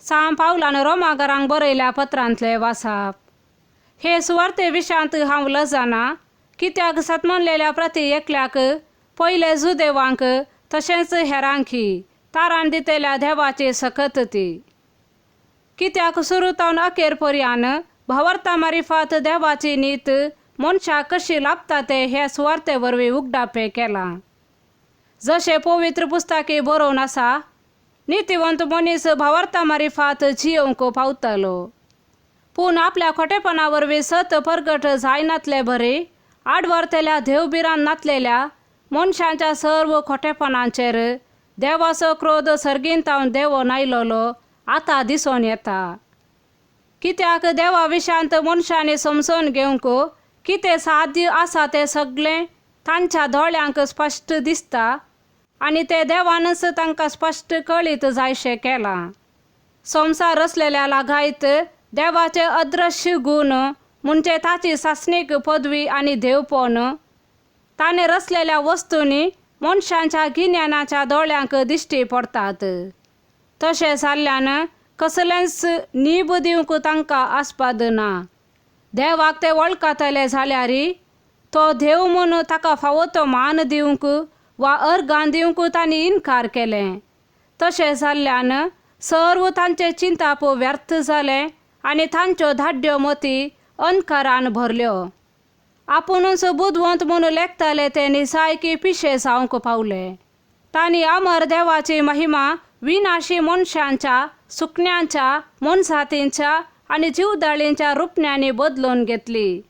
सां पावलान रोमागरांक बरयल्या पत्रांतलें वासाप. हे सुवार्ते विशांत हांव लजना, कित्याक सतमनलेल्या प्रती एकल्याक पयले जुदेवांक तशेंच हेरांकी तारान दितेल्या देवाची सकत ती. कित्याक सुरू तावन अखेर पर्यान भावार्था मारिफात देवाची नीत मनशाक कशी लाभता ते हे सुवार्ते वरवीं उगडापें केलां. जशें पवित्र पुस्तकी बरोवन आसा, नितीवंत मनीस भावार्था मारिफात जियोवंक पावतालो, पूण आपल्या खोटेपणा वरवीं सत परगट जायनातले बरी आडवारतेल्या देवबिरान नातलेल्या मनशांच्या सर्व खोटेपणाचेर देवाचो क्रोध सर्गींतावन देवोन आयलोलो आतां दिसून येता. कित्याक देवा विशांत मनशांनी समजून घेवंक कितें साध्य आसा तें सगळें तांच्या दोळ्यांक स्पश्ट दिसता आनी ते देवानच तांकां स्पश्ट कळीत जायशें केलां. संवसार रचलेल्या लागायत देवाचे अदृश्य गूण म्हणजे ताची सासणीक पदवी आनी देवपण ताणें रचलेल्या वस्तूंनी मनशांच्या गिन्यानाच्या दोळ्यांक दिश्टी पडटात. तशें जाल्ल्यान कसलेंच नीब दिवंक तांकां आस्पाद ना. देवाक ते वळखतले जाल्यार तो देव म्हूण ताका फावो तो मान दिवंक वा अर्गां दिवंक तांणी इनकार केलें. तशें जाल्ल्यान सर्व तांचें चिंताप व्यर्थ जालें आनी तांच्यो धाड्यो मती अंधकारान भरल्यो. आपुणूच बुदवंत म्हूण लेखताले ते निसायकी पिशे जावंक पावले. तांणी अमर देवाची महिमा विनाशी मनशांच्या, सुकण्यांच्या, मनजातींच्या आनी जिवदाळींच्या रुपण्यांनी बदलून घेतली.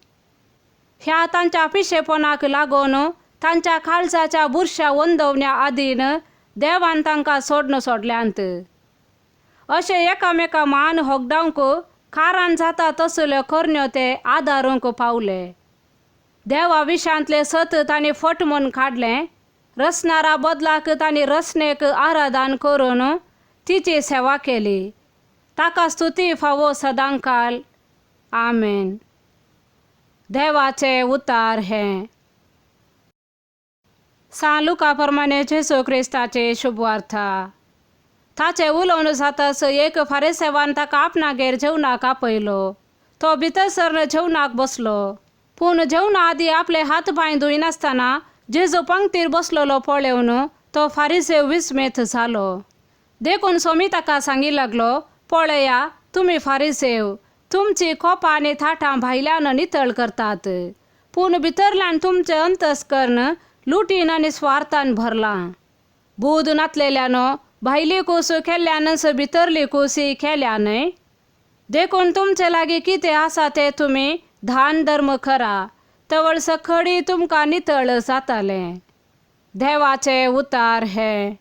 ह्या तांच्या पिशेपणाक लागून तांच्या काळजाच्या बुरश्या वंदवण्या आदीन देवान तांकां सोडन सोडल्यांत. अशें एकामेका मान होगडावंक कारान जाता तसल्यो करण्यो ते आदारूंक पावले. देवा विशांतलें सत तांणी फट म्हूण काडलें. रसणारा बदलाक तांणी रसणेक आराधन करून तिची सेवा केली. ताका स्तुती फावो सदांकाल. आमेन. देवाचे उतार हे. सां लुका प्रमाणे जेजू क्रिस्ताचे शुभवार्ता. ताचें उलोवन जाताच एक फारीसेवान ताका आपणागेर जेवणाक आपयलो. तो भितर सरन जेवणाक बसलो. पूण जेवणा आदीं आपले हात पांय धुयनासतना जेजू पंक्तीर बसलेलो पळोवन तो फारीसेव विस्मेत जालो. देखून सोमी ताका सांगी लागलो, पळया तुमी फारीसेव तुमची कोपां आनी थाटां भायल्यान नितळ करतात, पूण भितरल्यान तुमचें अंतस्कर्ण लुटीन आनी स्वार्थान भरलां. बूद नातलेल्यानो, भायली कूस केल्ल्यानच भितरली कुसी केल्या न्हय? देखून तुमचे लागीं कितें आसा तें तुमी दान धर्म करा, तवळ सखडी तुमकां नितळ जातालें. देवाचे उतार हे.